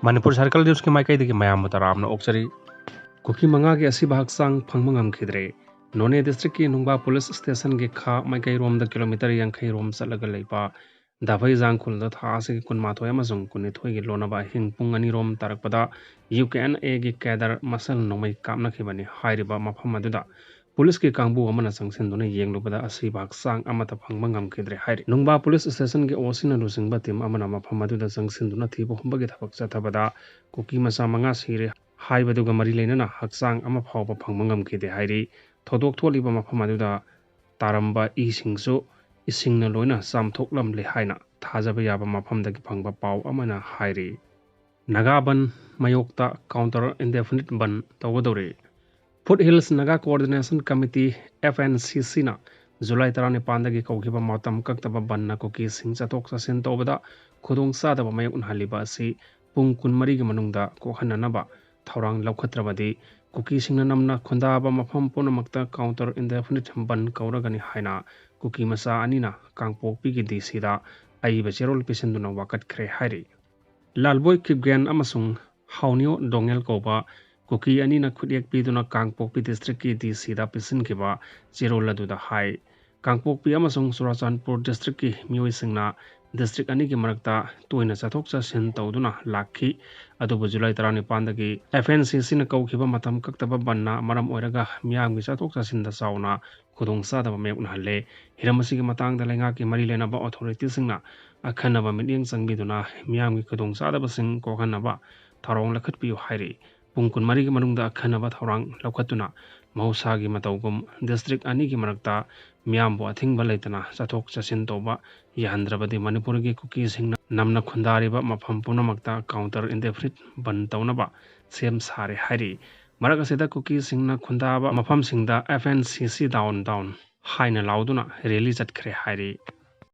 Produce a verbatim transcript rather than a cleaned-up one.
Manipur circle ꯅ꯭ꯌꯨꯁꯀꯤ ꯃꯥꯏꯀꯩꯗꯒꯤ ꯃꯌꯥꯝꯕꯨ ꯇꯔꯥꯝꯅ ꯑꯣꯛꯆꯔꯤ꯫ ꯀꯨꯀꯤ ꯃꯉꯥꯒꯤ ꯑꯁꯤꯕ ꯍꯛꯆꯥꯡ ꯐꯪꯕ ꯉꯝꯈꯤꯗ꯭ꯔꯦ꯫ ꯅꯣꯅꯦ ꯗꯤꯁꯇ꯭ꯔꯤꯛꯀꯤ ꯅꯨꯡꯕꯥ ꯄꯨꯂꯤꯁ ꯁ꯭ꯇꯦꯁꯟꯒꯤ ꯈꯥ ꯃꯥꯏꯀꯩꯔꯣꯝꯗ ꯀꯤꯂꯣꯃꯤꯇꯔ ꯌꯥꯡꯈꯩ ꯔꯣꯝ ꯆꯠꯂꯒ ꯂꯩꯕ ꯗꯥꯐꯩꯖꯥꯡ ꯈꯨꯜꯗ ꯊꯥ ꯑꯁꯤꯒꯤ ꯀꯨꯟꯃꯥꯊꯣꯏ ꯑꯃꯁꯨꯡ ꯀꯨꯟꯅꯤꯊꯣꯏꯒꯤ ꯂꯣꯟꯅꯕ ꯑꯍꯤꯡ ꯄꯨꯡ ꯑꯅꯤ ꯔꯣꯝ ꯇꯥꯔꯛꯄꯗ ꯌꯨ ꯀꯦ ꯑꯦꯟ ꯑꯦꯒꯤ ꯀꯦꯗꯔ ꯃꯁꯦꯜ ꯅꯣꯡꯃꯩ ꯀꯥꯞꯅꯈꯤꯕꯅꯤ ꯍꯥꯏꯔꯤꯕ ꯃꯐꯝ ꯑꯗꯨꯗ ꯄꯨꯂꯤꯁꯀꯤ ꯀꯥꯡꯕꯨ ꯑꯃꯅ ꯆꯪꯁꯤꯟꯗꯨꯅ ꯌꯦꯡꯂꯨꯕꯗ ꯑꯁꯤꯕ ꯍꯛꯆꯥꯡ ꯑꯃꯠꯇ ꯐꯪꯕ ꯉꯝꯈꯤꯗ꯭ꯔꯦ ꯍꯥꯏꯔꯤ꯫ ꯅꯨꯡꯕꯥ ꯄꯨꯂꯤꯁ ꯁ꯭ꯇꯦꯁꯟꯒꯤ ꯑꯣ ꯁꯤꯅ ꯂꯨꯆꯤꯡꯕ ꯇꯤꯝ ꯑꯃꯅ ꯃꯐꯝ ꯑꯗꯨꯗ ꯆꯪꯁꯤꯟꯗꯨꯅ ꯊꯤꯕ ꯍꯨꯝꯕꯒꯤ ꯊꯕꯛ ꯆꯠꯊꯕꯗ ꯀꯨꯀꯤ ꯃꯆꯥ ꯃꯉꯥ ꯁꯤꯔꯦ ꯍꯥꯏꯕꯗꯨꯒ ꯃꯔꯤ ꯂꯩꯅꯅ ꯍꯛꯆꯥꯡ ꯑꯃ ꯐꯥꯎꯕ ꯐꯪꯕ ꯉꯝꯈꯤꯗꯦ ꯍꯥꯏꯔꯤ꯫ ꯊꯧꯗꯣꯛ ꯊꯣꯛꯂꯤꯕ ꯃꯐꯝ ꯑꯗꯨꯗ ꯇꯥꯔꯝꯕ ꯏꯁꯤꯡꯁꯨ ꯏꯁꯤꯡꯅ ꯂꯣꯏꯅ ꯆꯥꯝꯊꯣꯛꯂꯝꯂꯦ ꯍꯥꯏꯅ ꯊꯥꯖꯕ ꯌꯥꯕ ꯃꯐꯝꯗꯒꯤ ꯐꯪꯕ ꯄꯥꯎ ꯑꯃꯅ ꯍꯥꯏꯔꯤ꯫ ꯅꯥꯒꯥ ꯕꯟ ꯃꯌꯣꯛꯇ counter indefinite ꯕꯟ ꯇꯧꯒꯗꯧꯔꯤ꯫ Foothills Naga coordination committee, F N C ꯁꯤꯅ ꯖꯨꯂꯥꯏ ꯇꯔꯥꯅꯤꯄꯥꯟꯗꯒꯤ ꯀꯧꯈꯤꯕ ꯃꯇꯝ ꯀꯛꯇꯕ ꯕꯟꯅ ꯀꯨꯀꯤꯁꯤꯡ ꯆꯠꯊꯣꯛ ꯆꯠꯁꯤꯟ ꯇꯧꯕꯗ ꯈꯨꯗꯣꯡꯆꯥꯗꯕ ꯃꯥꯌꯣꯛꯅꯍꯜꯂꯤꯕ ꯑꯁꯤ ꯄꯨꯡ ꯀꯨꯟꯃꯔꯤꯒꯤ ꯃꯅꯨꯡꯗ ꯀꯣꯛꯍꯟꯅꯅꯕ ꯊꯧꯔꯥꯡ ꯂꯧꯈꯠꯇ꯭ꯔꯕꯗꯤ ꯀꯨꯀꯤꯁꯤꯡꯅ ꯅꯝꯅ ꯈꯨꯟꯗꯥꯕ ꯃꯐꯝ ꯄꯨꯝꯅꯃꯛꯇ counter indefinite ꯕꯟ ꯀꯧꯔꯒꯅꯤ ꯍꯥꯏꯅ ꯀꯨꯀꯤ ꯃꯆꯥ ꯑꯅꯤꯅ ꯀꯥꯡꯄꯣꯛꯄꯤꯒꯤ ꯗꯤ ꯁꯤꯗ ꯑꯏꯕ ꯆꯦꯔꯣꯜ ꯄꯤꯁꯤꯟꯗꯨꯅ ꯋꯥꯀꯠꯈ꯭ꯔꯦ ꯍꯥꯏꯔꯤ꯫ ꯂꯥꯜꯕꯣꯏ ꯀꯤꯞꯒꯦꯟ ꯑꯃꯁꯨꯡ ꯍꯥꯎꯅꯤꯌꯣ ꯗꯣꯉꯦꯜ ꯀꯧꯕ ꯀꯨꯀꯤ ꯑꯅꯤꯅ ꯈꯨꯠꯌꯦꯛ ꯄꯤꯗꯨꯅ ꯀꯥꯡꯄꯣꯛꯄꯤ ꯗꯤꯁꯇ꯭ꯔꯤꯛꯀꯤ ꯗꯤ ꯁꯤꯗ ꯄꯤꯁꯤꯟꯈꯤꯕ ꯆꯦꯔꯣꯜ ꯑꯗꯨꯗ ꯍꯥꯏ꯫ ꯀꯥꯡꯄꯣꯛꯄꯤ ꯑꯃꯁꯨꯡ ꯆꯨꯔꯥꯆꯥꯟꯄꯨꯔ ꯗꯤꯁꯇ꯭ꯔꯤꯛꯀꯤ ꯃꯤꯑꯣꯏꯁꯤꯡꯅ ꯗꯤꯁꯇ꯭ꯔꯤꯛ ꯑꯅꯤꯒꯤ ꯃꯔꯛꯇ ꯇꯣꯏꯅ ꯆꯠꯊꯣꯛ ꯆꯠꯁꯤꯟ ꯇꯧꯗꯨꯅ ꯂꯥꯛꯈꯤ꯫ ꯑꯗꯨꯕꯨ ꯖꯨꯂꯥꯏ ꯇꯔꯥꯅꯤꯄꯥꯟꯗꯒꯤ ꯑꯦꯐ ꯑꯦꯟ ꯁꯤ ꯁꯤꯅ ꯀꯧꯈꯤꯕ ꯃꯇꯝ ꯀꯛꯇꯕ ꯕꯟꯅ ꯃꯔꯝ ꯑꯣꯏꯔꯒ ꯃꯤꯌꯥꯝꯒꯤ ꯆꯠꯊꯣꯛ ꯆꯠꯁꯤꯟꯗ ꯆꯥꯎꯅ ꯈꯨꯗꯣꯡꯆꯥꯗꯕ ꯃꯥꯌꯣꯛꯅꯍꯜꯂꯦ꯫ ꯍꯤꯔꯝ ꯑꯁꯤꯒꯤ ꯃꯇꯥꯡꯗ ꯂꯩꯉꯥꯛꯀꯤ ꯃꯔꯤ ꯂꯩꯅꯕ ꯑꯣꯊꯣꯔꯤꯇꯤꯁꯤꯡꯅ ꯑꯈꯟꯅꯕ ꯃꯤꯠꯌꯦꯡ ꯆꯪꯕꯤꯗꯨꯅ ꯃꯤꯌꯥꯝꯒꯤ ꯈꯨꯗꯣꯡꯆꯥꯗꯕꯁꯤꯡ ꯀꯣꯛꯍꯟꯅꯕ ꯊꯧꯔꯥꯡ ꯂꯧꯈꯠꯄꯤꯌꯨ ꯍꯥꯏꯔꯤ꯫ ꯄꯨꯡ ꯀꯨꯟꯃꯔꯤꯒꯤ ꯃꯅꯨꯡꯗ ꯑꯈꯟꯅꯕ ꯊꯧꯔꯥꯡ ꯂꯧꯈꯠꯇꯨꯅ ꯃꯍꯧꯁꯥꯒꯤ ꯃꯇꯧꯒꯨꯝ ꯗꯤꯁꯇ꯭ꯔꯤꯛ ꯑꯅꯤꯒꯤ ꯃꯔꯛꯇ ꯃꯤꯌꯥꯝꯕꯨ ꯑꯊꯤꯡꯕ ꯂꯩꯇꯅ ꯆꯠꯊꯣꯛ ꯆꯠꯁꯤꯟ ꯇꯧꯕ ꯌꯥꯍꯟꯗ꯭ꯔꯕꯗꯤ ꯃꯅꯤꯄꯨꯔꯒꯤ ꯀꯨꯀꯤꯁꯤꯡꯅ ꯅꯝꯅ ꯈꯨꯟꯗꯥꯔꯤꯕ ꯃꯐꯝ ꯄꯨꯝꯅꯃꯛꯇ counter indefinite ꯕꯟ ꯇꯧꯅꯕ ꯁꯦꯝ ꯁꯥꯔꯦ ꯍꯥꯏꯔꯤ꯫ ꯃꯔꯛ ꯑꯁꯤꯗ ꯀꯨꯀꯤꯁꯤꯡꯅ ꯈꯨꯟꯗꯥꯕ ꯃꯐꯝꯁꯤꯡꯗ ꯑꯦꯐ ꯑꯦꯟ ꯁꯤ ꯁꯤ ꯗꯥꯎꯟ ꯗꯥꯎꯟ ꯍꯥꯏꯅ ꯂꯥꯎꯗꯨꯅ ꯔꯦꯂꯤ ꯆꯠꯈ꯭ꯔꯦ ꯍꯥꯏꯔꯤ꯫